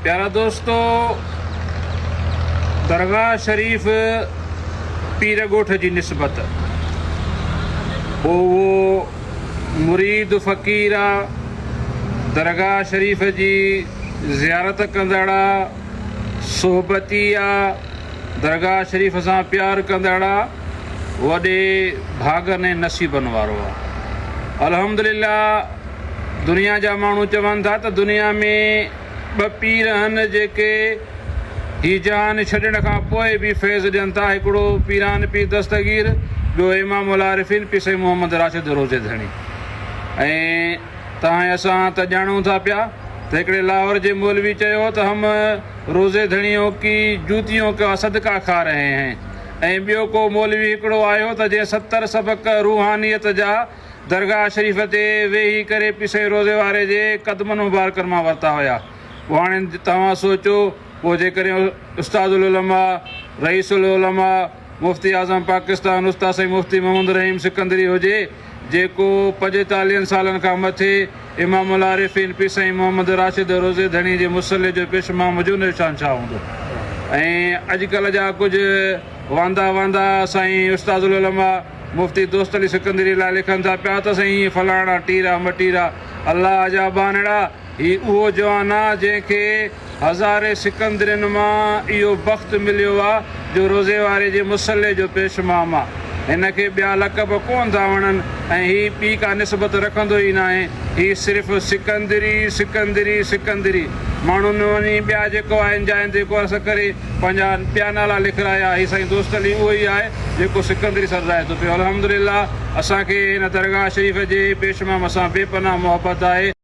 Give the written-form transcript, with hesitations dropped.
پيارا دوستو درگاهه شريف پير ڳوٺ جي نسبت پوء اهو مريد فقير آ درگاهه شريف جي زيارت ڪندڙ آ صحبتي آ درگاهه شريف سان پيار ڪندڙ آ وڏي ڀاڳن ۽ نصيبن وارو آ الحمدلله دنيا جا ماڻهو چون ٿا ته دنيا ۾ ٻه پير آهن جيڪي هي جهان ڇڏڻ کان پوء به فيض ڏين ٿا هڪڙو پيران پير دستگير ٻيو امام العارفين پير سائين محمد راشد روضي ڌڻي ۽ توهان ۽ اسان ته ڄاڻون ٿا پيا ته هڪڙي لاهور جي مولوي چيو ته هم روضي ڌڻيون ڪي جوتيون ڪا صدقه کا رهي هين ۽ ٻيو ڪو مولوي هڪڙو آيو ته جنهن 70 سبق روحانيت جا درگاهه شريف تي ويهي ڪري پيسئين روضي واري جي قدمن مبارڪن مان ورتا هيا. پوء هاڻي توهان سوچو پوء جيڪڏهن استاد العلماء، رئيس العلماء، مفتي اعظم پاڪستان استاد سائين مفتي محمد رحيم سڪندري هجي جيڪو پنجيتاليهن سالن کان مٿي امام العارفين پير سائين محمد راشد روضي ڌڻي جي مصلي جو پيش امام هجي ان جو شان ڇا هوندو ۽ اڄڪلهه جا ڪجهه واندا واندا سائين استاد العلماء مفتي دوست علي سڪندري لاء لکن ٿا پيا ته سائين هي فلاڻا ٽيرا مٽيرا الله جا ٻانهڙا هي اهو جوان آ جنهن کي هزارين سڪندرين مان اهو بخت مليو آ جو روضي واري جي مصلي جو پيش امام آ. هن کي ٻيا لقب ڪونه ٿا وڻن ۽ هي ٻي ڪا نسبت رکندو ئي ناهي. هي صرف سڪندري سڪندري سڪندري. ماڻهن وڃي ٻيا جيڪو آهن جاين تي ڪورس ڪري پنهنجا ٻيا نالا لکرايا. هي سائين دوست علي اهو ئي آهي جيڪو سڪندري سڏرائي ٿو پيو. الحمدلله اسان کي هن درگاهه شريف جي پيش امام سان بي پناهه محبت آهي.